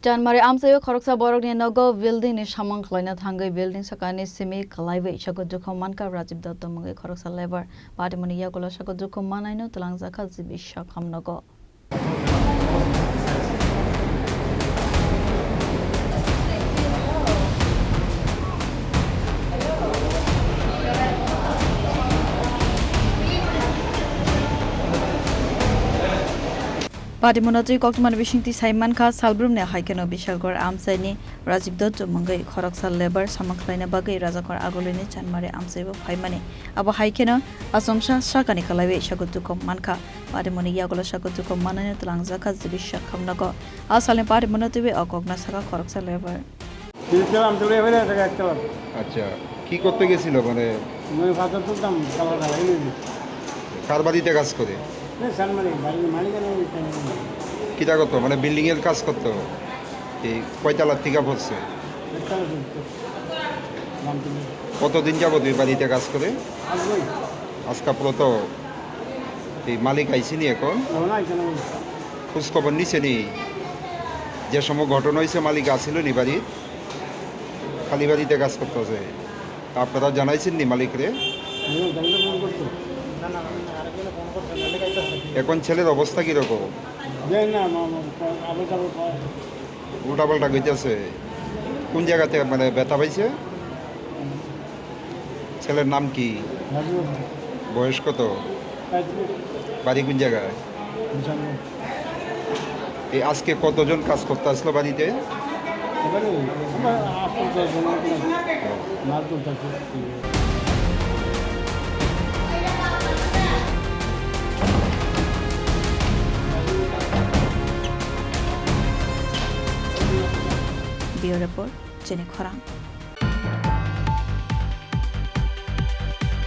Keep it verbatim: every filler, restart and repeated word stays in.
Chanmari amchaio khoroksa borokni nogo building ni samung khlaina thangwi building sakani simi kwlaiwi sago dukhu mankha Rajib Dotto mungwi khoroksa labour. Patimoni yagulo sago dukhu manaino twlangjakha G B Shakham nogo. Patimoni twi koktwmani bisingtwi sai mankha, salbrumni hai kheno Bishalgarh amchaini Rajib Dotto mungwi khoroksa labour samung khlaina bagwi Rajakor Agulini Chanmari amchaio phaimani. Abo hai kheno achomsa sakani kwlaiwi sago dukhu mankha. Patimoni yagulo sago dukhu manaino twlangjakha G B Shakham nogo. A salni patimoni twi o kokno sakha khoroksa labour. তিন তলা, আমি চলে যাবে না, এটা এক তলা। আচ্ছা, কি করতে গেছিল? মানে, আমি পাথর তুলতাম, কালার কালার এনে দিই। কার বাড়িতে কাজ করে? না, স্যার, মানে, বাড়ির মালিক আর আমি এখানে নেই। কিটা করতো? মানে, বিল্ডিং এর কাজ করতো? এই কয়তলা থেকে পড়ছে? একতলা তুলতো। নাম তুলে। কতদিন যাবত ওই বাড়িতে কাজ করে? আজকেই। আজকা পুরো তো এই মালিক আইসিনি এখন? না, না, এখানে নেই। খোঁজ খবর নিছেনি? যে সময় ঘটনা হয়েছে, মালিক আসিল নি বাড়িত? খালি বাড়িতে কাজ করতেছে। তা আপনারা জানাইছেন নি মালিকরে? হুম, জানলে ফোন করতো। এখন ছেলের অবস্থা কিরকম? জানি না, মা, মা, আবার যাবো, উল্টাপাল্টা কইতেছে। কোন জায়গাতে, মানে, ব্যথা পাইছে? ছেলের নাম কি? রাজু। বয়স কত? পঁয়ত্রিশ। বাড়ি কোন জায়গায়? বিশালগড়। এই আজকে কতজন কাজ করতে আসলো বাড়িতে? এবারে আমরা আট দশ জন মতো। ও। মাল তুলতেছে। Bureau Report, Chini Khorang.